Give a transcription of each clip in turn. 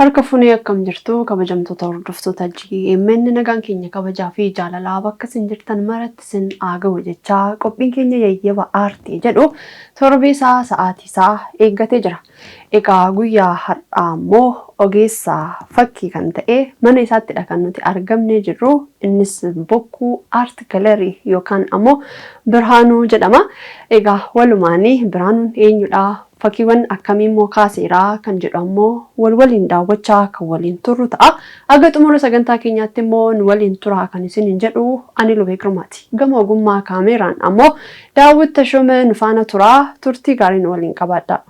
Harka fuunee akkam jirtu kabajamtoota hordoftoota GMN nagaan keenya kabajaa fi jaalalaa bakka isin jirtan maratti isin haa ga'u jechaa qophiin keenya yayyaba aartii jedhu torbee isaa sa'aatii isaa eeggatee jira. Egaa guyyaa har'aa immoo ogeessa fakkii kan ta'e mana isaattidha kan nuti argamnee jirru. Innis Bokkuu Art Gallery yookaan ammoo Birhaanuu jedhama. Egaa walumaanii Birhaanuun eenyudha? Fakkiiwwan akkamii immoo kaaseera? Kan jedhu ammoo wal waliin daawwachaa kan waliin turru ta'a. Haga xumura sagantaa keenyaatti immoo nu waliin turaa kan isiniin jedhu ani Lubee Girmaati. Gama ogummaa kaameeraan ammoo Daawwit Tashoomee nu faana turaa. Turtii gaarii nu waliin qabaadhaa.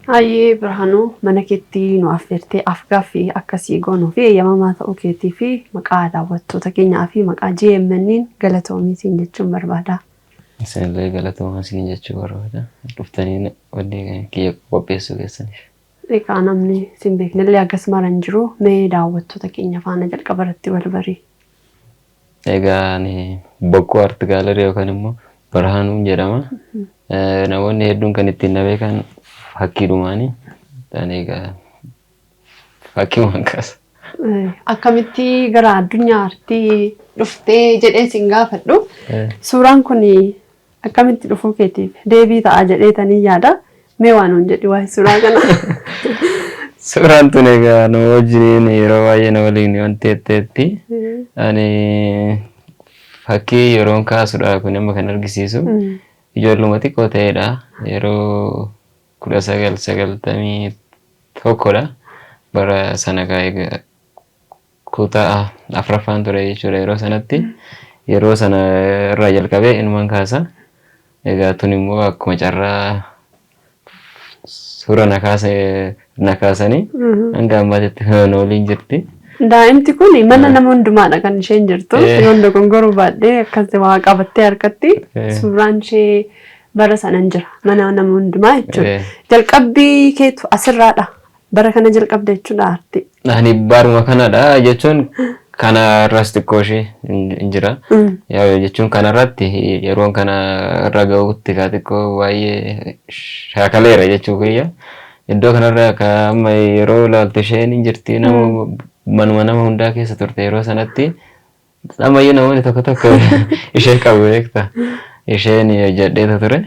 Hayyee Birhaanuu mana keetti nu affeertee afgaaffii akkasii goonuu fi eeyyamamaa ta'uu keetii fi maqaa daawwattoota keenyaa fi maqaa GMN'n galatoomii siin jechuun barbaada. Isinillee galatoomaa siin jechuu barbaada. Dhuftanii wanni kiyya qopheessuu keessaniif. Egaa namni sin beeknellee hagas mara hin jiru. Mee daawwattoota keenya faana jalqaba irratti wal barii. Egaa ani Bokkuu Art Gallery yookaan immoo Birhaanuun jedhama. Namoonni hedduun kan ittiin na beekan fakkiidhumaani. Ani egaa fakkiiwwan kaasa. Akkamitti gara addunyaa aartii dhuftee jedhee sin gaafadhu. Suuraan kun akkamitti dhufuu keetiif deebii ta'a jedheetanii yaada. Mee waa nuun jedhi waa'ee suuraa kana. Suuraan tun egaa nu wajjiniin yeroo baay'ee na waliin wanti jetteetti. Ani fakkii yeroon kaasudha kun amma kan argisiisu. Ijoolluma xiqqoo ta'edha. Yeroo 1991 dha. Bara sana egaa kutaa afraffaan ture jechuudha yeroo sanatti. Yeroo sana irraa jalqabee inuman kaasa. Egaa tun immoo akkuma carraa suura na kaase na kaasanii hanga ammaatitti na waliin jirti. Daa'imti kun mana nama hundumaadha kan isheen jirtu. Yoon dogongoruu baadhee akkas waa qabattee harkatti suuraan ishee bara sana hin jira. Mana nama hundumaa jechuudha. Jalqabbii keetu asirraadha. Bara kana jalqabde jechuudha aartii. Ani baruma kanadha jechuun kana irras xiqqoo ishee hin jira. Yaa jechuun kanarratti yeroon kana irra ga'utti kaa xiqqoo baay'ee shaakaleera jechuu kiyya. Iddoo kanarra ka amma yeroo ilaaltu isheen hin jirti nama manuma nama hundaa keessa turte yeroo sanatti. Ammayyuu namoonni tokko tokko ishee qabu beekta. Isheen hojjedheetu ture.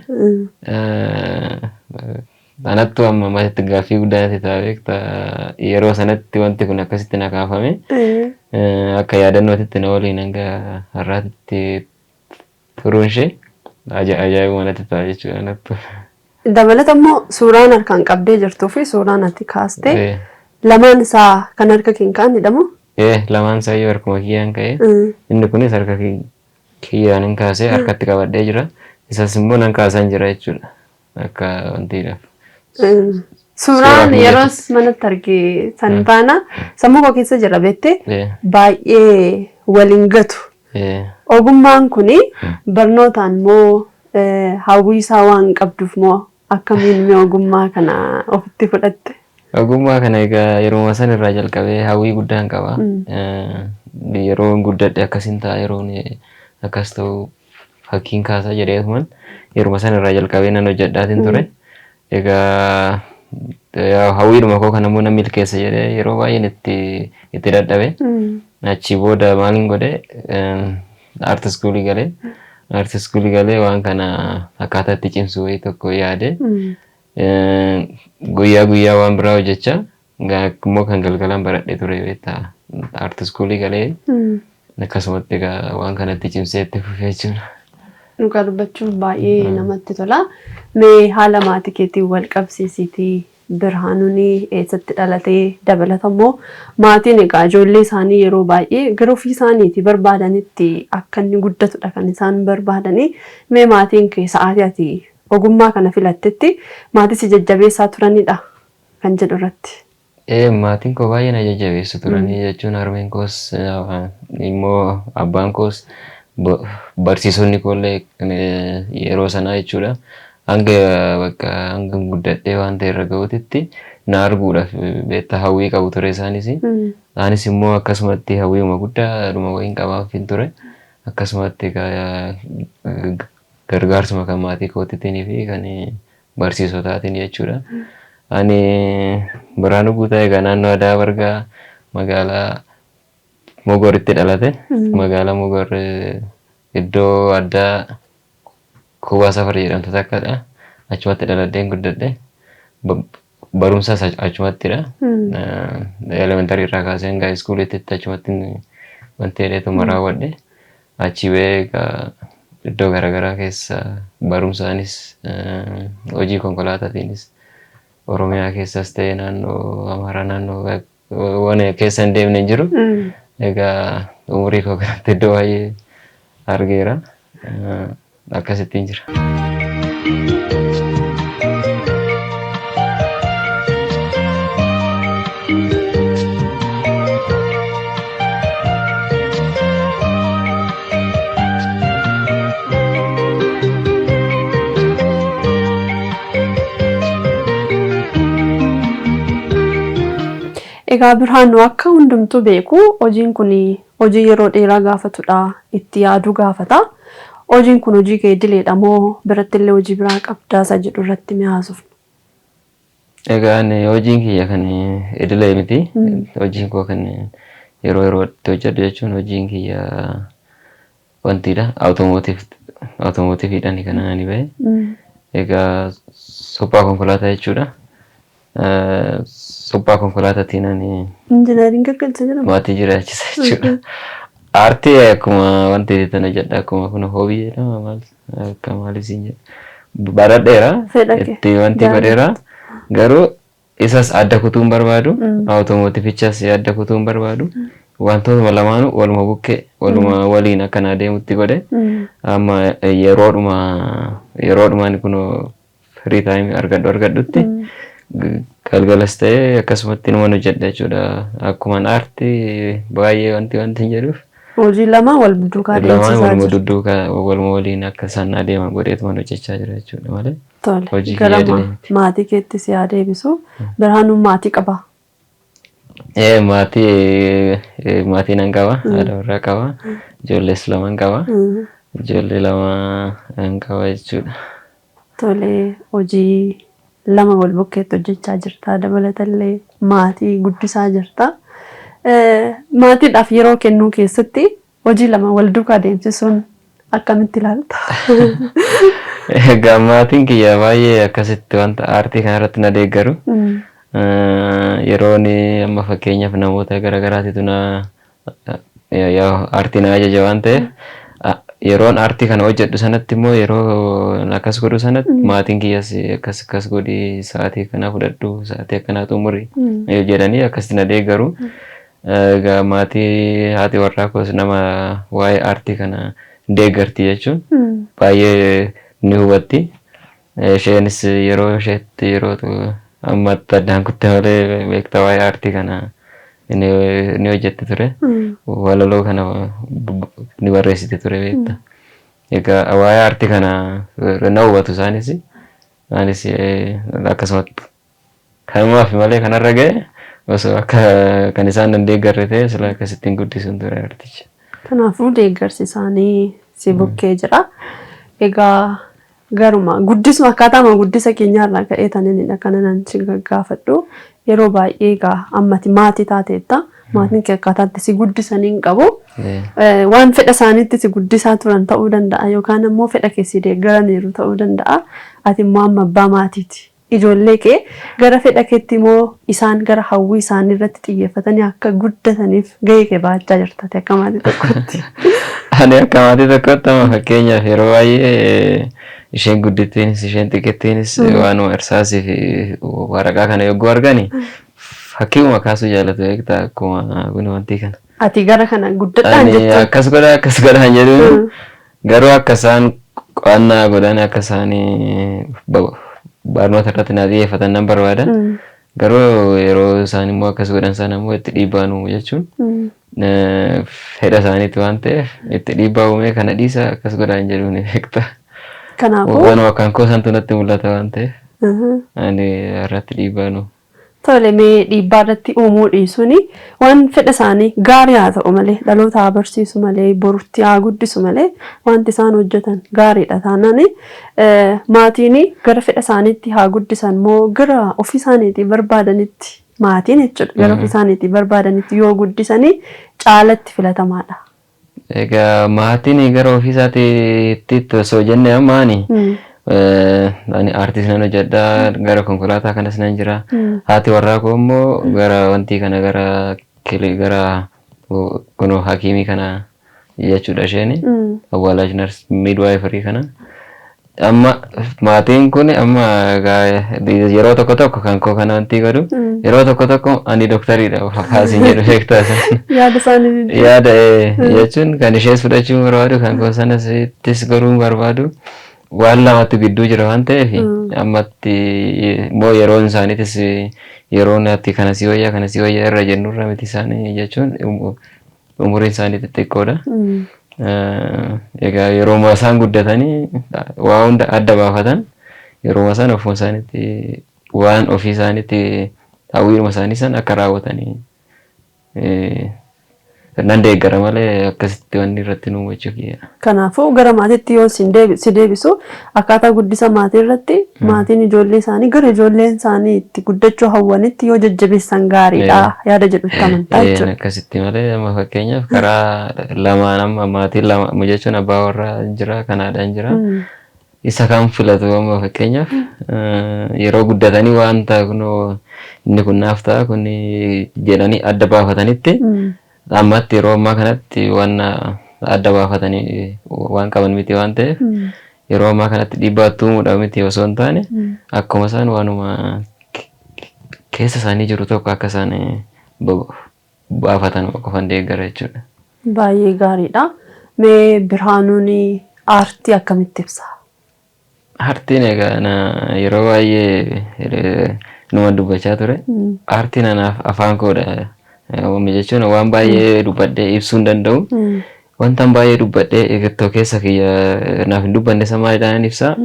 Anattu amma ammatti gaaffii guddaa natti ta'a beekta. Yeroo sanatti wanti kun akkasitti na kaafame. Akka yaadannootitti na waliin hanga har'aatti turuun ishee ajaa'ibuma natti ta'a jechuudha anattu. Dabalata immoo suuraan harkaan qabdee jirtuu fi suuraan ati kaaste lamaan isaa kan harka keen ka'an jedhamu. Ee lamaan isaa iyyuu harkuma kiyyaan ka'e. Inni kunis harka kiyyaan hin kaasee harkatti qabadhee jira. Isas immoo nan kaasaan jira jechuudha. Akka wantiidhaaf. Suuraan yeroos manatti arge san faana sammuu koo keessa jira beektee baay'ee waliin gatu. Ogummaan kuni barnootaan moo hawwii isaa waan qabduuf moo akkamiin mee ogummaa kana ofitti fudhatte? Ogummaa kana egaa yeruma san irraa jalqabee hawwii guddaan qaba. Yeroo guddadhe akkasin ta'a yeroon akkas ta'u fakkiin kaasaa jedheetuman yeruma san irraa jalqabee nan hojjedhaatiin ture. Egaa hawwiidhuma koo kana immoo nan milkeessa jedhee yeroo baay'een itti itti dadhabe. Achii booda maalin godhe aarti iskuulii galee aarti iskuulii galee waan kana akkaataa itti cimsu wayii tokko yaade guyyaa guyyaa waan biraa hojjechaa immoo kan galgalaan baradhee ture beektaa aarti iskuulii galee akkasumatti egaa waan kanatti cimsee itti fufee jechuudha. Dhugaa dubbachuuf baay'ee namatti tola. Mee haala maatii keetiin wal qabsiisiitii Birhaanuun eessatti dhalatee dabalata immoo maatiin egaa ijoollee isaanii yeroo baay'ee gara ofii isaaniiti barbaadanitti akka inni guddatudha kan isaan barbaadanii. Mee maatiin kee sa'aatii ati ogummaa kana filattetti maatii si jajjabeessaa turanidha kan jedhu irratti. Maatiin koo baay'ee na jajjabeessu turanii jechuun harmeen koos immoo abbaan koos barsiisonni koollee yeroo sanaa jechuudha. Hanga bakka hanga guddadhee waan ta'e irra ga'uutitti na arguudhaaf beektaa hawwii qabu ture isaanis. Anis immoo akkasumatti hawwiima guddaa dhuma wayiin qabaafin ture. Akkasumatti gargaarsuma kan maatii kootiitiin fi kan barsiisotaatiin jechuudha. Ani Birhaanuu Guutaa egaa naannoo Adaa Bargaa magaalaa Mogoritti dhalate. Magaalaa Mogor iddoo addaa Kuubaa Safar jedhamtu takkadha. Achumatti dhaladheen guddadhe. Barumsas achumattidha. Elementarii irraa kaasee hanga iskuuliitti achumatti wanti jedheetuma raawwadhe. Achi ba'ee egaa iddoo garaagaraa keessa barumsaanis hojii konkolaataatiinis Oromiyaa keessas ta'e naannoo Amaaraa naannoo waan keessa hin deemne hin jiru. Egaa umurii koo kanatti iddoo baay'ee argeera. Akkasittiin jira. Egaa Birhaanuu akka hundumtuu beeku hojiin kun hojii yeroo dheeraa gaafatudha. Itti yaaduu gaafata. Hojiin kun hojii kee idileedha moo biratti illee hojii biraa qabdaa isa jedhu irratti mee haasofnu. Egaa ani hojiin kiyya kan idilee miti. Hojiin koo kan yeroo yerootti hojjedhu jechuun hojiin kiyya wantiidha. Automotiveidhaan kan ani bahe. Egaa suphaa konkolaataa jechuudha. Suphaa konkolaataatiin ani Engineering gaggeessa jedhama. Maatii jiraachisa jechuudha. Aartii akkuma wanti tana jedha akkuma kun hobby jedhama maal akka maaliif siin jedha. Baradheera Fedha kee. Itti wanti godheera garuu isas adda kutuu hin barbaadu automotivichas adda kutuu hin barbaadu wantootuma lamaanuu waluma bukkee waluma waliin akkana adeemutti godhe amma yeroodhuma yeroodhumaan kunoo free time argadhutti galgalas ta'ee akkasumatti numan hojjedha jechuudha. Akkuman aartii baay'ee wanti wanti hin jedhuuf Hojii lama wal duukaa lamaan adeemsisaa waluma jiru. dudduukaa waluma waliin akka isaan adeeman godheetuman hojjechaa jira jechuudha malee. Tole. Hojii Gara kiyya idilee miti. Maatii keetti si haa deebisu. Birhaanuun maatii qaba. Maatii nan qaba. Haadha warraa qaba. Ijoollees laman qaba. Ijoollee lama nan qaba jechuudha. Tole, hojii lama wal bukkeetti hojjechaa jirta dabalatallee maatii guddisaa jirta. Maatiidhaaf yeroo kennuu keessatti hojii lama wal duukaa deemsisuun akkamitti ilaalta? Egaa maatiin kiyya baay'ee akkasitti wanta aartii kanarratti na deeggaru. Yeroon amma fakkeenyaaf namoota garaagaraatitu na aartii na ajaja waan ta'eef yeroon aartii kana hojjedhu sanatti immoo yeroo akkas godhu sanatti maatiin kiyyas akkas akkas godhi, sa'aatii akkanaa fudhadhu, sa'aatii akkanaa xumuri jedhanii akkasitti na deeggaru. Egaa maatii haati warraa koos nama waa'ee aartii kana deeggarti jechuun baay'ee ni hubatti. Isheenis yeroo isheetti yeroo ammatti addaan kutte malee beektaa waa'ee aartii kana ni hojjetti ture. Walaloo kana ni barreessiti ture beekta. Egaa waa'ee aartii kana na hubatu isaanis. Anis akkasumatti kanumaaf malee kanarra ga'e osoo akka kan isaan nan deeggarre ta'e sila akkasittiin guddisuun ture aarticha. Kanaafuu deeggarsi isaanii si bukkee jira. Egaa garuma guddisuma akkaataama guddisa keenyaarraa ka'ee taninidha kana nan si gaggaafadhu. Yeroo baay'ee egaa ammati maatii taateetta. Maatiin kee akkaataatti si guddisanii hin qabu. Waan fedha isaaniitti si guddisaa turan ta'uu danda'a yookaan immoo fedha kee si deeggaraniiru ta'uu danda'a. Ati immoo amma abbaa maatiiti. Ijoollee kee gara fedha keetti immoo isaan gara hawwii isaanii irratti xiyyeeffatanii akka guddataniif gahee kee bahachaa jirta ati akka maatii tokkotti. Ani akka maatii tokkotti amma fakkeenyaaf yeroo baay'ee isheen guddittiinis isheen xiqqittiinis waanuma irsaasii fi waraqaa kana yogguu argani fakkiuma kaasuu jaallatu beektaa, akkuma kun wantii kana. Ati gara kana guddadhaan Ani jettu. Akkas godha akkas godhaan jedhuun, garuu akka isaan qo'annaa godhan, akka isaan barnoota irratti naa xiyyeeffatan nan barbaada. Garuu yeroo isaan immoo akkas godhan sana immoo itti dhiibbaa uumu jechuun fedha isaaniitti waan ta'eef itti dhiibbaa uumee kana dhiisa akkas godhaan jedhuun beekta. Kanaafuu Waanuma kan koo santu natti mul'ata waan ta'eef ani irratti dhiibbaa nu. Tole, mee dhiibbaa irratti uumuu dhiisuun waan fedha isaanii gaarii haa ta'u malee, dhaloota haa barsiisu malee, borutti haa guddisu malee, wanti isaan hojjetan gaariidha taanaan maatiin gara fedha isaaniitti haa guddisan moo gara ofii isaaniitii barbaadanitti, maatiin jechuudha, gara ofii isaaniitii barbaadanitti yoo guddisanii caalatti filatamaadha? Egaa maatiin gara ofii isaatiitti osoo jenne, amma ani aartiis nan hojjedha, gara konkolaataa kanas nan jira. Haati warraa koo immoo gara wantii kana, gara gara kunoo hakiimii kana jechuudha isheen. Awwaalaaj nurse midwifery kana. Amma maatiin kun amma yeroo tokko tokko kan koo kana wantii godhu, yeroo tokko tokko ani doktariidha faasiin jedhu beektaa isaan. Yaada isaanii. Yaada jechuun kan ishees fudhachuu barbaadu, kan koo sanas ittis goruu barbaadu, waan lamatti gidduu jira waan ta'eef, ammatti immoo yeroon isaaniitis yeroon ati kana si wayyaa kana si wayyaa irra jennurra miti isaanii jechuun umuriin isaanii xixiqqoodha. Egaa yeroo isaan guddatanii waa hunda adda baafatan, yeroo isaan ofuma isaaniitti waan ofii isaaniitti hawwiidhuma isaanii san akka raawwatanii nan deeggara malee akkasitti wanni irratti nu hubachuu kiyya. Kanaafuu gara maatiitti yoo si deebisu, akkaataa guddisa maatii irratti maatiin ijoollee isaanii gara ijoolleen isaanii itti guddachuu hawwanitti yoo jajjabeessan gaariidha yaada jedhutti amantaa jechuudha. Akkasitti malee amma fakkeenyaaf karaa lamaan amma maatiin lama jechuun abbaa warraa jira, kanaadhaan jira. Isa kan filatu amma fakkeenyaaf yeroo guddatanii waan ta'a, kunoo inni kun naaf ta'a kun jedhanii adda baafatanitti, ammatti yeroo ammaa kanatti waan adda baafatanii waan qaban miti waan ta'eef, yeroo ammaa kanatti dhiibbaa uumuudha miti osoo hin taane, akkuma isaan waanuma keessa isaanii jiru tokko akka isaan baafatan qofan deeggara jechuudha. Baay'ee gaariidha. Mee Birhaanuun aartii akkamitti ibsa? Aartiin egaa yeroo baay'ee numa dubbachaa ture. Aartiin anaaf afaan koodha. Jechuun waan baay'ee dubbadhee ibsuu hin danda'u. Wanta baay'ee dubbadhee eeggattoo keessa kiyya naaf hin dubbanne isa maaliidhaan ibsaa?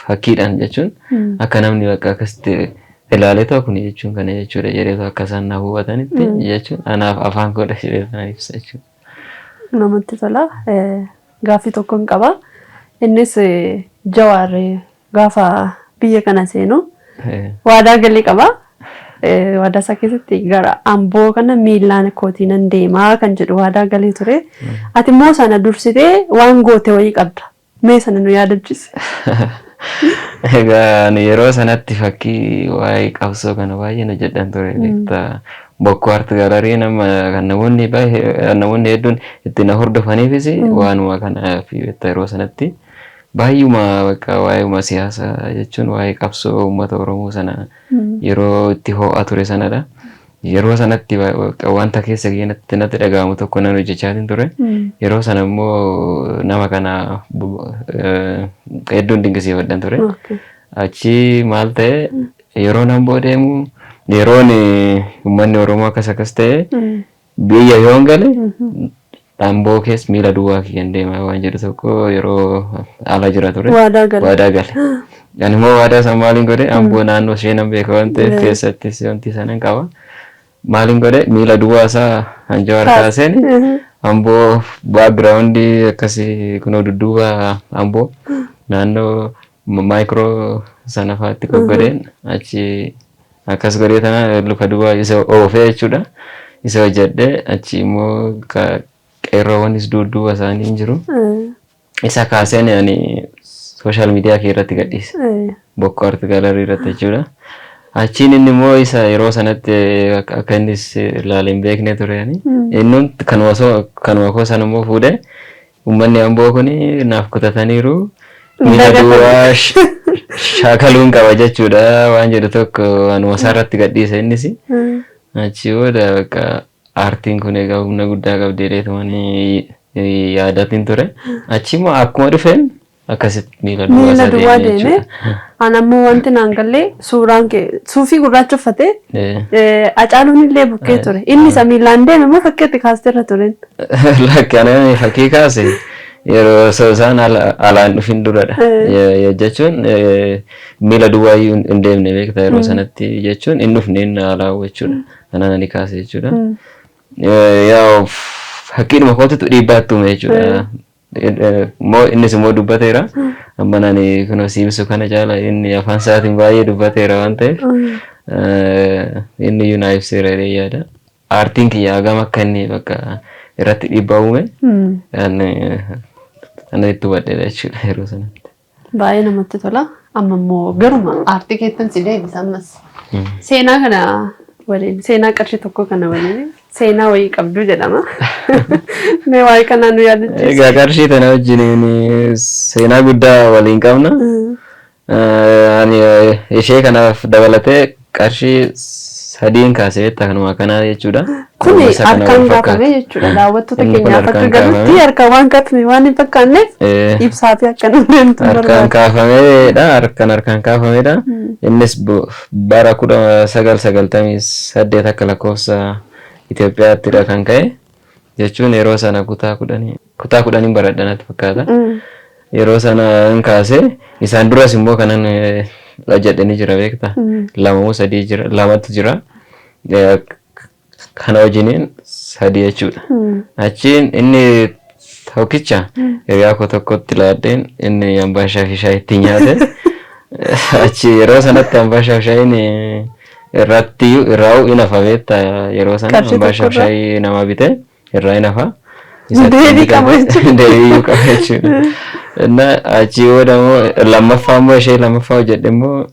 Fakkiidhaan jechuun akka namni bakka akkasitti ilaalee ta'u kun jechuun kana jechuudha jedhee akka isaan naaf hubatanitti jechuun anaaf afaan koodha jedhee kana ibsa jechuudha. Namatti tola. Gaaffii tokkoon qaba. Innis Jawaar gaafa biyya kana seenu waadaa galee qaba. Waadaa isaa keessatti gara Amboo kana miillaan kootii nan deemaa kan jedhu waadaa galee ture. Ati immoo sana dursitee waan goote wayii qabda. Mee sana nu yaadachiisi. Egaa ani yeroo sanatti fakkii waa'ee qabsoo kana baay'een hojjedhan ture beektaa. Bokkuu Art Gallery nama kan namoonni baay'ee namoonni hedduun itti na hordofaniifis waanuma kana fi beektaa, yeroo sanatti baay'uma bakka waa'eema siyaasaa jechuun waa'ee qabsoo uummata Oromoo sana yeroo itti ho'aa ture sanadha. Yeroo sanatti wanta keessa natti natti dhaga'amu tokko nan hojjechaatiin ture. Yeroo sana immoo nama kana hedduun dinqisiifadhan ture. Achi maal ta'e, yeroo nan deemu, yeroon uummanni Oromoo akkas akkas ta'e, biyya yoon gale Amboo keessa miila duwwaa kiyyan deema waan jedhu tokko yeroo ala jira ture. Waadaa gale. Waadaa gale. Ani immoo waadaa san maaliin godhe, Amboo naannoo ishee nan beeka waan ta'eef keessattis wanti sanan qaba. Maaliin godhe, miila duwwaa isaa Anjawaar kaaseen Amboo background akkasii kunoo dudduuba Amboo naannoo maayikiroo sana fa'aatti goggodheen achi akkas godhee tana luka duwwaa isa oofee jechuudha. Isa hojjedhee achi immoo qeerroowwanis dudduuba isaanii hin jiru. Isa kaaseen ani social media kee irratti gadhiise. Bokkuu Art Gallery irratti jechuudha. Achiin inni immoo isa yeroo sanatti akka innis ilaalee hin beekne ture. Inni kanuma koo sana immoo fuudhee Uummanni Amboo kun naaf kutataniiru. Miila duwwaa shaakaluun qaba jechuudha waan jedhu tokko anuma isaarratti gadhiise innis. Achi booda bakka aartiin kun egaa humna guddaa qabdi jedheetuman yaadatiin ture. Achi immoo akkuma dhufeen akkasitti miila duwwaa Miila isaa duwwaa deeme deeme. jechuudha. An ammoo wanti naan gallee suuraan kee suufii gurraacha uffatee Hacaaluun illee bukkee ture. Inni isa miilaan deeme moo fakkeetti kaasteerra tureen? Lakki ani fakkii kaase yeroo osoo isaan alaan dhufin duradha. Jechuun miila duwwaa iyyuu hin deemne beektaa yeroo sanatti jechuun hin dhufne inni alaa jechuudha. Kanaan ani kaase jechuudha. Yaa fakkiidhuma kootitu dhiibbaa itti uume jechuudha. Immoo innis immoo dubbateera. Amma nani kunoo si ibsu kana caala inni afaan isaatiin baay'ee dubbateera waan ta'eef inni iyyuu naa ibseera jedhee yaada. Aartiin kiyya hagam akka inni bakka irratti dhiibbaa uume ani itti hubadheedha jechuudha yeroo sanatti. Baay'ee namatti tola. Amma immoo garuma aartii keettan si deebisa ammas. Seenaa kana waliin seenaa qarshii tokko kana waliin seenaa wayii qabdu jedhama. Mee waa'ee kanaa nu yaadachiisi. Egaa qarshii tana wajjin seenaa guddaa waliin qabna. Ani ishee kanaaf dabalatee qarshii sadiin kaase beektaa kanuma akkanaa jechuudha. Kuni Isa kana harkaan wal fakkaata. kaafame jechuudha. Daawwattoota Inni kun keenyaaf akka harkaan galutti kaafame. harkaan waan kaafame waan hin fakkaanneef ibsaa fi akka namni deemtu Harkaan barbaada. kaafameedha. Harkaan kaafameedha. Innis bara 1998 akka lakkoofsa Itoophiyaattidha kan ka'e. Jechuun yeroo sana kutaa kudhaniin baradha natti fakkaata. Yeroo sana hin kaase isaan duras immoo kanan hojjedhe ni jira beektaa. Lama moo sadii jira lamatu jira. Kana wajjiniin sadii jechuudha. Achiin inni tokkicha hiriyaa koo tokkotti laadheen inni ambaashaa fi shaayii ittiin nyaate. Achi yeroo sanatti ambaashaa fi shaayiin irratti irraa hin hafa beektaa yeroo sana Qarshii ambaashaa fi tokkorraa. shaayii nama bite irraa hin hafa. Deebii qaba jechuudha. Deebii qaba jechuudha. Inna achii booda immoo lammaffaa immoo ishee lammaffaa hojjedhe immoo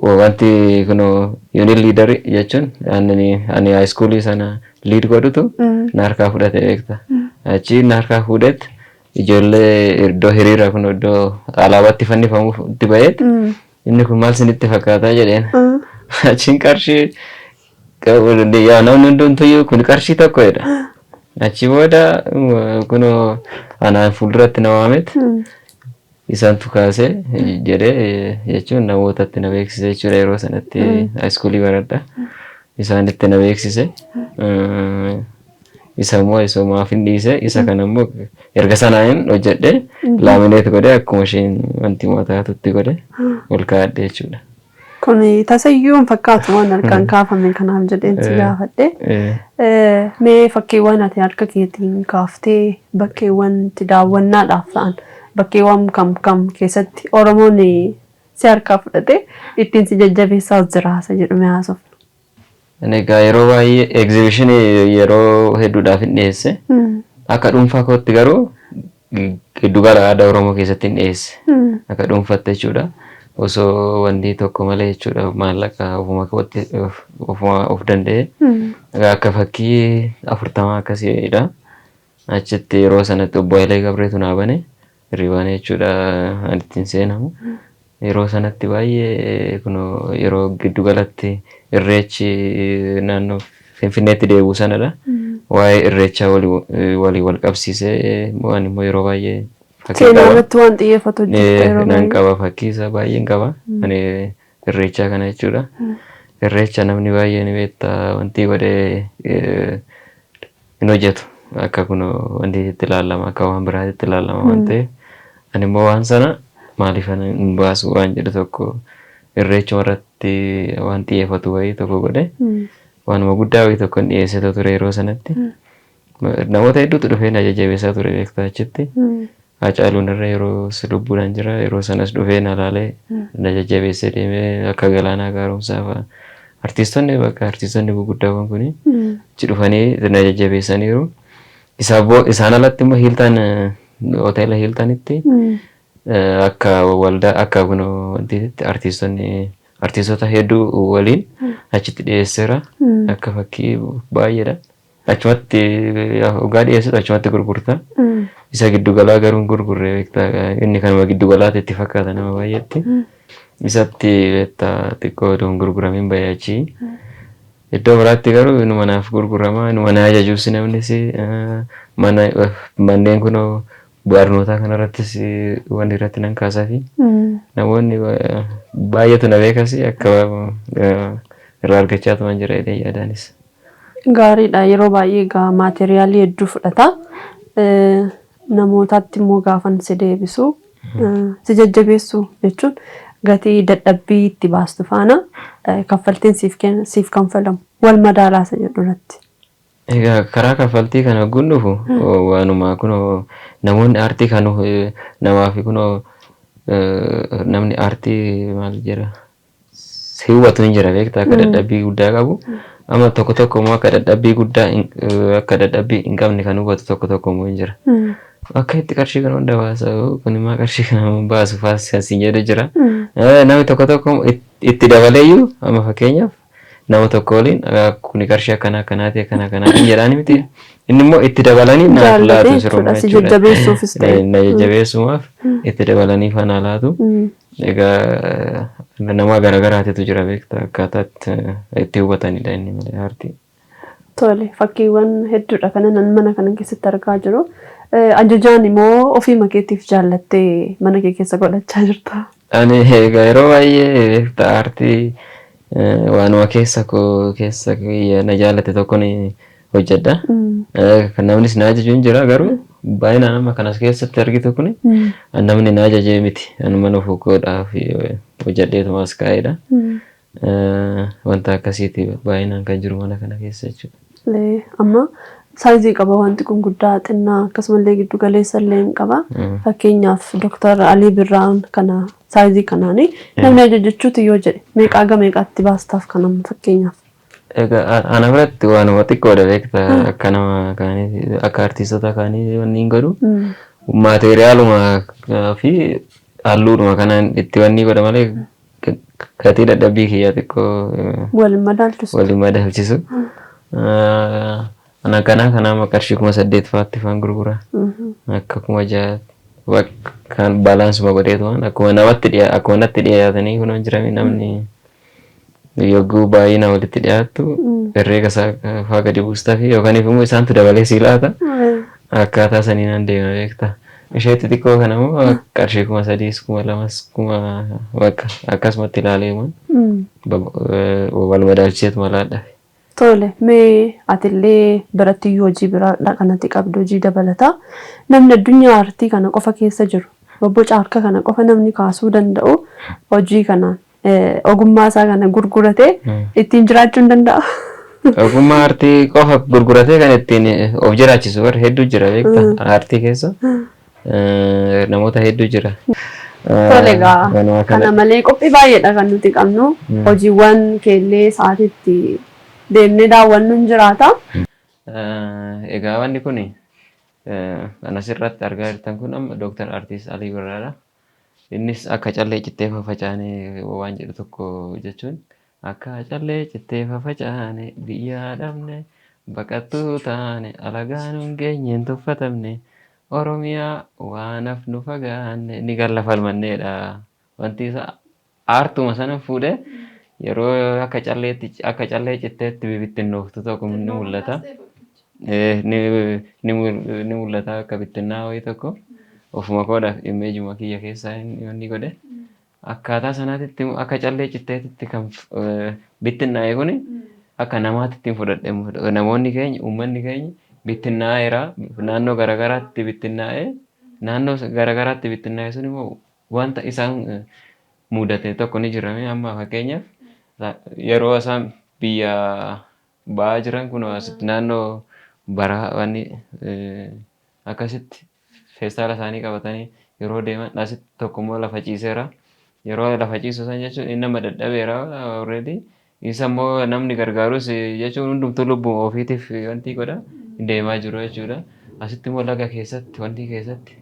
wanti kun union leader jechuun ani high school sana lead godhutu na harkaa fudhate beekta. Achi na harkaa fuudheet ijoollee iddoo hiriira kun iddoo alaabaatti fannifamuuf itti ba'eet inni kun maal isinitti fakkaataa jedheen. Achiin qarshii yaa namni hundumtuyyuu kun qarshii tokko jedha. Achi booda kunoo anaan fuulduratti na waamet isaantu kaasee jedhee jechuun namootatti na beeksise jechuudha yeroo sanatti high schoolii baradha. Isaanitti na beeksise. Isa immoo isumaaf hin dhiise isa kana immoo erga sanaan hojjedhe laminate godhe akkuma isheen wanti taatutti godhe ol kaa'adhe jechuudha. Kun tasayyuu hin fakkaatu waan harkaan kaafame kanaaf jedheen si gaafadhe. Mee fakkiiwwan ati harka keetiin kaaftee bakkeewwan itti daawwannaadhaaf ta'an bakkeewwan kam kam keessatti Oromoon si harkaa fudhatee ittiin si jajjabeessaa jira isa jedhu mee haasofna. Ani egaa yeroo baay'ee egzibishinii yeroo hedduudhaaf hin dhiyeesse. Akka dhuunfaa kootti garuu giddugala aadaa Oromoo keessatti hin dhiyeesse. Akka dhuunfaatti jechuudha. Osoo wanti tokko malee jechuudha maallaqa ofuma kootti ofuma of danda'e. Akka fakkii 40 akkasiidha. Achitti yeroo sanatti obbo Hayilee Gabreetu naa bane. Hirribaan jechuudha an ittiin seenamu. Yeroo sanatti baay'ee kun yeroo giddugalatti irreechi naannoo Finfinneetti deebi'u sanadha. Waa'ee irreechaa walii wal qabsiisee immoo ani immoo yeroo baay'ee fakkii Seenaa qaba. irratti waan xiyyeeffatu hojjetta yeroo Nan baay'ee. qaba fakkii isaa baay'een qaba. Ani irreechaa kana jechuudha. Irreecha namni baay'een beektaa wanti godhee hin hojjetu. Akka kun wanti itti ilaalama akka waan biraatti ilaalama waan ta'eef ani immoo waan sana maaliif hin baasu waan jedhu tokko irreechuma irratti waan xiyyeeffatu wayii tokko godhe waanuma guddaa wayii tokko hin dhiyeessitu ture yeroo sanatti. Namoota hedduutu dhufee na jajjabeessaa ture beektaa achitti. Hacaaluun irra yeroo lubbuudhaan jira yeroo sanas dhufee na laalee na jajjabeessee deemee akka Galaanaa Gaaromsaa fa'a. Artiistonni bakka artiistonni guguddaawwan kuni achi dhufanii na jajjabeessaniiru. Isaan alatti immoo Hiiltan hoteela Hiiltanitti akka waldaa akka kun wantiitti artiistota hedduu waliin achitti dhiyeesseera. Akka fakkii baay'eedha. Achumatti dhugaa dhiyeessitu achumatti gurgurta. Isa giddugalaa garuu hin gurgurre beektaa, inni kanuma giddugalaatti itti fakkaata nama baay'eetti. Isatti beektaa xiqqoo odoo hin gurguramiin bahee achii. Iddoo biraatti garuu inuma naaf gurgurama, inuma na ajajuus namnis, mana manneen kunoo barnootaa kanarrattis wanni irratti nan kaasafi. Namoonni baay'eetu na beekas, akka irraa argachaa tuman jira jedhee yaadaanis. Gaariidha. Yeroo baay'ee egaa maateriyaalii hedduu fudhata. Namootatti immoo gaafan si deebisu, si jajjabeessu jechuun gatii dadhabbii itti baastu faana kaffaltiin siif kanfalamu wal madaalaa isa jedhu irratti. Egaa karaa kaffaltii kana hogguun dhufu, waanuma kunoo namoonni aartii kan namaaf kunoo namni aartii maal jedha si hubatu hin jira beektaa, akka dadhabbii guddaa qabu. Amma tokko tokko immoo akka dadhabbii guddaa akka dadhabbii hin qabne kan hubatu tokko tokko immoo hin jira. Akka itti qarshii kana hunda baasa, kun immoo qarshii kana baasu faas kan siin jedhu jira. Namni tokko tokko itti dabaleeyyuu, amma fakkeenyaaf nama tokko waliin kuni qarshii akkana akkanaati akkana akkanaatiin jedhaani miti. Inni immoo itti dabalanii naaf laatu siruma jechuudha. Si jajjabeessuufis ta'e. Na jajjabeessumaaf itti dabalanii faana laatu. Egaa nama garaagaraatitu jira beektaa, akkaataa itti hubatanidha inni malee aartii. Tole, fakkiiwwan hedduudha kanan mana kana keessatti argaa jiru. Ajajaan immoo ofii keetiif jaallattee mana kee keessa godhachaa jirta? Ani egaa yeroo baay'ee beektaa aartii waanuma keessa koo keessa na jaallate tokkoon hojjedha. Kan namnis na ajaju hin jira, garuu baay'inaan amma kanas keessatti argitu kun namni na ajajee miti. Anuma nuuf godhaaf hojjedheetuma as kaa'edha. Wanta akkasiiti baay'inaan kan jiru mana kana keessa jechuudha. Amma saayizii qaba wanti kun, guddaa, xinnaa, akkasumallee giddu galeessa illee hin qaba. Fakkeenyaaf Dooktar Alii Birraan kana saayizii kanaani namni ajajachuuti yoo jedhe meeqaa ga meeqaatti baastaaf kan amma fakkeenyaaf? Egaa ana biratti waanuma xiqqoodha beektaa, akka nama kaanii, akka artiistota kaanii wanni hin godhu. Maateeriyaaluma fi halluudhuma kanaan itti wanni godha malee gatii dadhabbii kiyyaa xiqqoo waliin madaalchisu. Waliin madaalchisu. Ana kanaa kana qarshii 8,000 fa'aatti faan gurgura. Akka 6,000 kan balance-uma godheetu akkuma namatti dhiyaa akkuma natti dhiyaatanii kun jirami, namni yogguu baay'ina walitti dhiyaattu herreega isaa faa gadi buustaa fi yookaan immoo isaantu dabalee sii laata. Akkaataa saniin an deema beekta. Ishee xixiqqoo kana immoo qarshii 3,000s, 2,000s, kuma bakka akkasumatti ilaalee wal madaalchiseetu laadha. Tole, mee atillee birattiyyuu hojii biraa kanatti qabdu, hojii dabalataa. Namni addunyaa aartii kana qofa keessa jiru, bobboca harka kana qofa namni kaasuu danda'u, hojii kanaan ogummaa isaa kana gurguratee ittiin jiraachuu hin danda'a? Ogummaa aartii qofa gurguratee kan ittiin of jiraachisu warri hedduu jira beekta, aartii keessa namoota hedduu jira. Tole, egaa kana malee qophii baay'eedha kan nuti qabnu. Hojiiwwan keellee sa'aatiitti deemnee daawwannu hin jiraata. Egaa wanni kun kan asirratti argaa jirtan kun amma Dooktar Artiist Alii Birraadha. Innis "Akka callee cittee faffaca'anii" waan jedhu tokko jechuun, akka callee cittee faffaca'anii, biyya dhabne, baqattuu taane, alagaan hin geenye, hin tuffatamne, Oromiyaa waan hafnu fagaanne ni galla falmanneedha. Wanti isaa aartuma sana fuudhee yeroo akka calleetti, akka callee citteetti bibittinnooftu tokko ni mul'ata. Ni mul'ata akka bittinnaa wayii tokko, ofuma koodhaaf image-uma kiyya keessaa inni godhe. Akkaataa sanaatitti akka callee citteetitti kan bittinnaa'e kuni akka namaatti ittiin fudhadhe. Namoonni keenya, uummanni keenya bittinnaa'eera, naannoo garaagaraatti bittinnaa'ee, naannoo garaagaraatti bittinnaa'e sun immoo wanta isaan mudate tokko ni jira. Amma fakkeenyaaf yeroo isaan biyya ba'aa jiran kun asitti naannoo baraa wanni akkasitti feestaala isaanii qabatanii yeroo deeman, asitti tokko immoo lafa ciiseera. Yeroo lafa ciisu san jechuun inni nama dadhabeera already. Isa immoo namni gargaarus jechuun hundumtuu lubbuma ofiitiif wanti godha deemaa jiru jechuudha. Asitti immoo laga keessatti, wanti keessatti,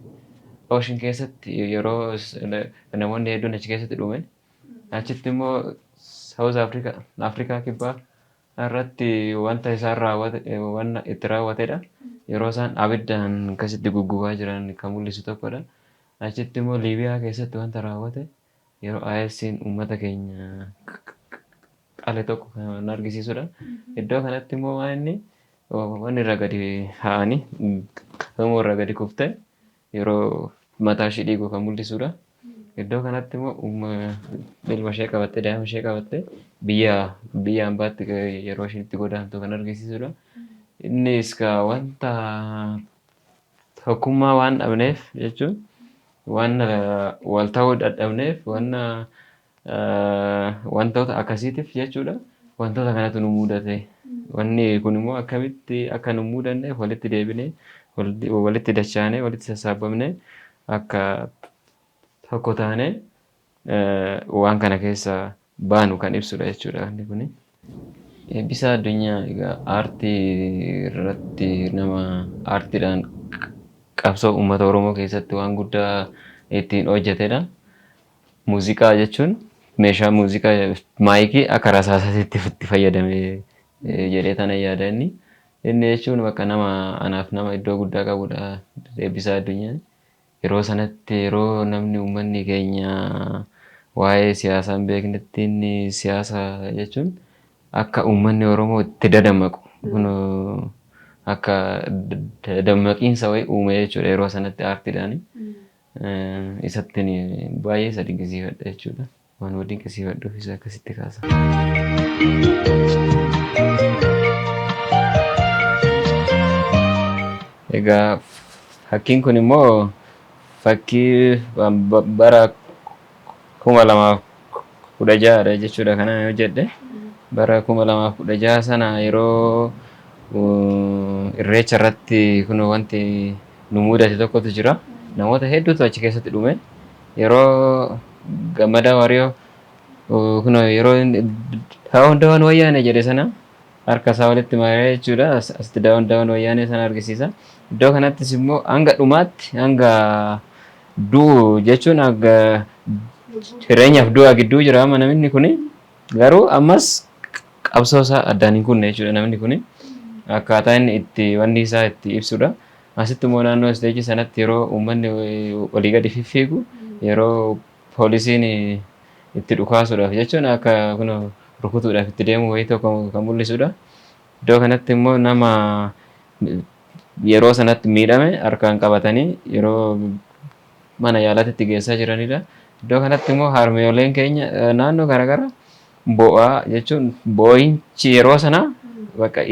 ocean keessatti yeroo namoonni hedduun achi keessatti dhume. Achitti immoo South Africa, Afrikaa Kibbaa irratti wanta isaan raawwate, wanna itti raawwatedha. Yeroo isaan abiddaan akkasitti guggubaa jiran kan mul'isu tokkodha. Achitti immoo Liibiyaa keessatti wanta raawwate, yeroo IS'n uummata keenya qale tokko kan argisiisudha. Iddoo kanatti immoo waan inni wanni irra gadi haa'anii gamoo irra gadi kuftee yeroo mataa ishee dhiigu kan mul'isudha. Iddoo kanatti immoo ilma ishee qabattee, daa'ima ishee qabattee biyya hambaatti yeroo isheen itti godaantu kan argisiisudha. Innis wanta tokkummaa waan dhabneef jechuun, waan wal ta'uu dadhabneef, wantoota akkasiitiif jechuudha. Wantoota kanatu nu mudate. Wanni kun immoo akkamitti akka nu mudanneef walitti deebinee, walitti dachaanee, walitti sassaabamnee, akka tokko taanee waan kana keessa baanu kan ibsudha jechuudha wanni kuni. Eebbisaa Addunyaa egaa aartii irratti nama aartiidhaan qabsoo uummata Oromoo keessatti waan guddaa ittiin hojjetedha. Muuziqaa jechuun meeshaa muuziqaa maayikii akka rasaasaatti itti fayyadame jedhee tana yaada inni. Inni jechuun bakka nama anaaf nama iddoo guddaa qabudha Eebbisaa Addunyaan. Yeroo sanatti, yeroo namni uummanni keenya waa'ee siyaasaa hin beeknetti, inni siyaasa jechuun akka uummanni Oromoo itti dadammaqu, kun akka dammaqiinsa wayii uume jechuudha yeroo sanatti aartiidhaani. Isatti baay'ee isa dinqisiifadha jechuudha. Waan dinqisiifadhuuf isa akkasitti kaasa. Egaa fakkiin kun immoo fakkii bara 2016dha jechuudha kana hojjedhe. Bara 2016 sana yeroo Irreecha irratti kun wanti nu mudate tokkotu jira. Namoota hedduutu achi keessatti dhume. Yeroo Gammadaa Waariyoo kun yeroo "Down down Wayyaane" jedhe sana harka isaa walitti maree jechuudha. Asitti "Down down Wayyaanee" sana argisiisa. Iddoo kanattis immoo hanga dhumaatti, hanga du'u jechuun, hanga jireenyaaf du'a gidduu jira amma namni kuni, garuu ammas qabsoo isaa addaan hin kunne jechuudha namni kuni. Akkaataa inni itti wanni isaa itti ibsudha. Asitti immoo naannoo isteejii sanatti yeroo uummanni olii gadi fiffiigu, yeroo poolisiin itti dhukaasuudhaaf jechuun akka kun rukutuudhaaf itti deemu wayii tokko kan mul'isudha. Iddoo kanatti immoo nama yeroo sanatti miidhame harkaan qabatanii yeroo mana yaalaatti itti geessaa jiranidha. Iddoo kanatti immoo harmeeleen keenya naannoo garaagaraa bo'aa jechuun, boo'ichi yeroo sana bakka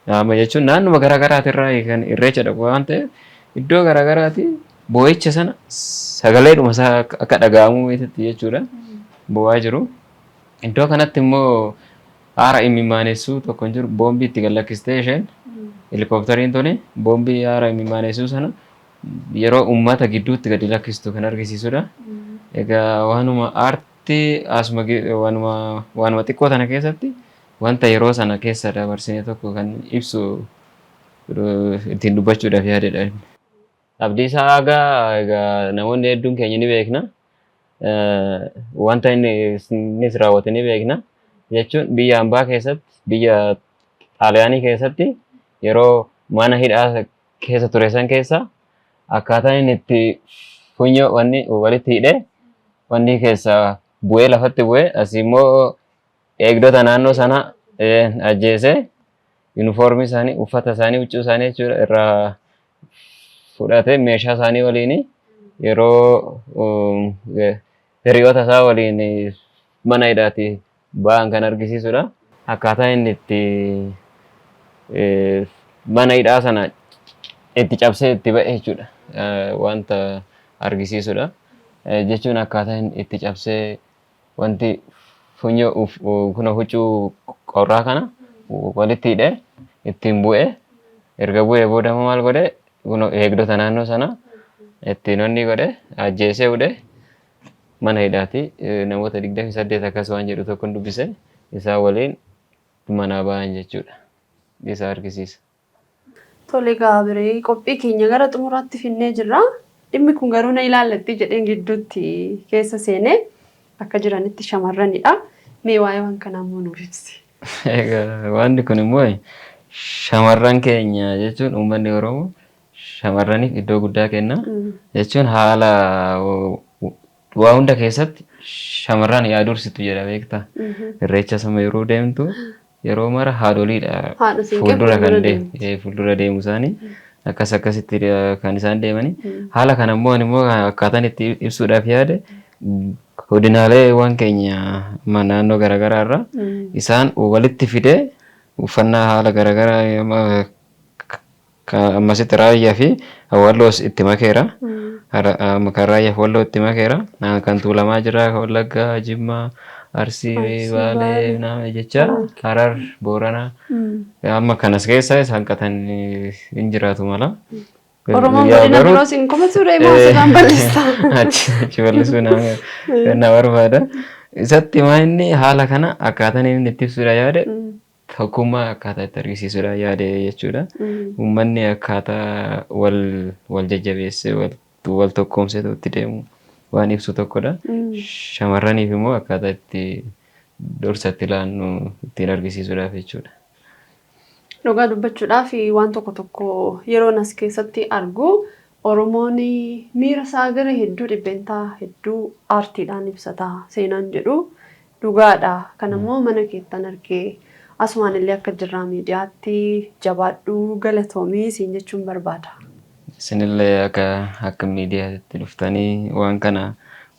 amma jechuun naannuma garaagaraatirraa kan Irreecha dhaqu waan ta'eef, iddoo garaagaraati boo'icha sana sagaleedhuma isaa akka dhaga'amuu jechuudha bo'aa jiru. Iddoo kanatti immoo haara imimmaanessuu tokko hin jiru, boombii itti gallakkistee isheen helikooftariin tuni boombii haara imimmaanessuu sana yeroo uummata gidduutti gadi lakkistu kan argisiisudha. Egaa waanuma aartii asuma waanuma xiqqoo tana keessatti wanta yeroo sana keessa dabarsine tokko kan ibsu ittiin dubbachuudhaaf yaadedha. Abdiisaa Aagaa egaa namoonni hedduun keenya ni beekna. Wanta inni innis raawwate ni beekna. Jechuun biyya hambaa keessatti, biyya Xaaliyaanii keessatti, yeroo mana hidhaa keessa ture san keessa akkaataan inni itti funyoo wanni walitti hidhee wanni keessa bu'ee lafatti bu'ee, asii immoo eegdota naannoo sana ajjeesee, yuunifoormii isaanii, uffata isaanii, huccuu isaanii jechuudha irraa fudhatee, meeshaa isaanii waliin yeroo hiriyoota isaa waliin mana hidhaati ba'an kan argisiisudha. Akkaataa inni itti mana hidhaa sana itti cabsee itti ba'e jechuudha. Wanta argisiisudha. Jechuun akkaataa inni itti cabsee wanti funyoo kuna huccuu qorraa kana walitti hidhee ittiin bu'ee, erga bu'ee booda immoo maal godhee, kun eegdota naannoo sana ittiin onni godhe ajjeesee hudhee mana hidhaati namoota 28 akkas waan jedhu tokkon dubbise isaan waliin manaa ba'an jechuudha. Isa argisiisa. Tole egaa Biree, qophii keenya gara xumuraatti finnee jirra. Dhimmi kun garuu na ilaallatti jedheen gidduutti keessa seenee, akka jiranitti shamarranidha. Mee waa'ee waan kanaa immoo nuuf ibsi. Egaa wanti kun immoo shamarran keenya jechuun uummanni Oromoo shamarraniif iddoo guddaa kenna. Jechuun haala waa hunda keessatti shamarran yaa dursitu jedha beektaa. Irreecha sama yeroo deemtu yeroo mara haadholiidha Haadha siinqee fuuldura kan fuuldura deemu fuuldura deemu isaanii akkas akkasitti kan isaan deemanii. Haala kana immoo ani immoo akkaataan itti ibsuudhaaf yaade godinaalee waan keenya amma naannoo garaagaraa irraa isaan walitti fidee uffannaa haala garaagaraa ammasitti raayyaa fi walloos itti makeera. Kan raayyaa fi walloo itti makeera. Kan Tuulamaa jira, kan Wallaggaa, Jimmaa, Arsii, Baalee, jecha Harar, Booranaa. Amma kanas keessa isaan qatan hin jiraatu mala. Oromoon godina biroos hin komatu deemaa asirraan balleessa. Achi bal'isuu nama barbaada. Isatti maa inni haala kana akkaataan inni itti ibsuudha yaade tokkummaa akkaataa itti argisiisuudha yaade jechuudha. Uummanni akkaataa wal wal jajjabeessee wal wal tokkoomsee itti deemu waan ibsu tokkodha. Shamarraniif immoo akkaataa itti dursa itti laannu ittiin argisiisuudhaaf jechuudha. Dhugaa dubbachuudhaaf waan tokko tokko yeroon as keessatti argu Oromoon miira isaa gara hedduu dhibbentaa hedduu aartiidhaan ibsata seenaan jedhu dhugaadha. Kanammoo mana keettan argee asumaan illee akka jirraa miidiyaatti jabaadhuu galatoomii siin jechuun barbaada. Isinillee akka akka miidiyaatti dhuftanii waan kana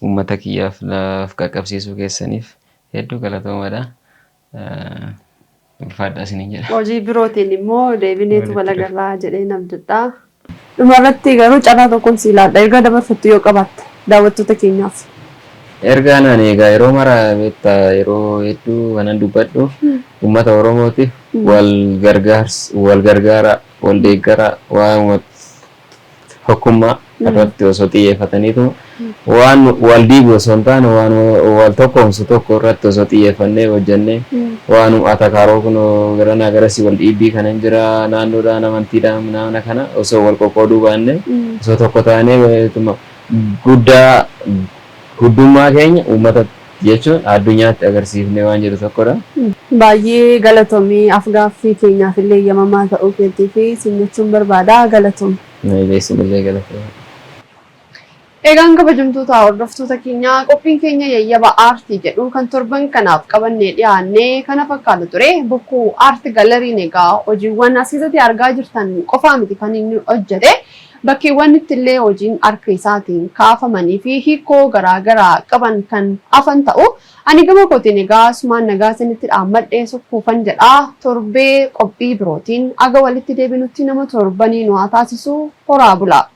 uummata kiyyaaf laaf qaqqabsiisuu keessaniif hedduu galatoomaadha. Ulfaadhaa isiniin jedha. Hojii birootiin immoo deebineetu walagarraa jedhee abdadha. Dhumarratti garuu carraa tokkoon si ilaalla. Ergaa dabarfattu yoo qabaatte daawwattoota keenyaaf. Ergaan ani egaa yeroo mara beektaa yeroo hedduu kanan dubbadhu uummata Oromootiif wal gargaarsa, wal gargaara, wal deeggara, waan tokkummaa irratti osoo xiyyeeffataniitu waan wal diigu osoo hin taane waan wal tokkoomsu tokko irratti osoo xiyyeeffannee hojjennee waan atakaaroo kun garanaa garasii wal dhiibbii kana hin jira naannoodhaan amantiidhaan naana kana osoo wal qoqqooduu baanne osoo tokko taanee guddaa guddummaa keenya uummata jechuun addunyaatti agarsiifnee waan jedhu tokkodha. Baay'ee galatoomii af-gaaffii keenyaaf illee eeyyamamaa ta'uu keetii fi siin jechuun barbaada galatoomii. Isinillee galatoomii. Egaan kabajamtoota hordoftoota keenyaa qophiin keenya yayyaba aartii jedhu kan torban kanaaf qabannee dhiyaannee kana fakkaatu ture. Bokkuu Aarti Galariin egaa hojiiwwan as keessatti argaa jirtan qofaa miti kan inni hojjete. Bakkeewwan itti illee hojiin harka isaatiin kaafamanii fi hiikoo garaagaraa qaban kan hafan ta'u. Ani gama kootiin egaa asumaan nagaa isinitti dhaammadhee sukkuufan jedha. Torbee qophii birootiin aga walitti deebinutti nama torbanii nu haa taasisu horaa bulaa.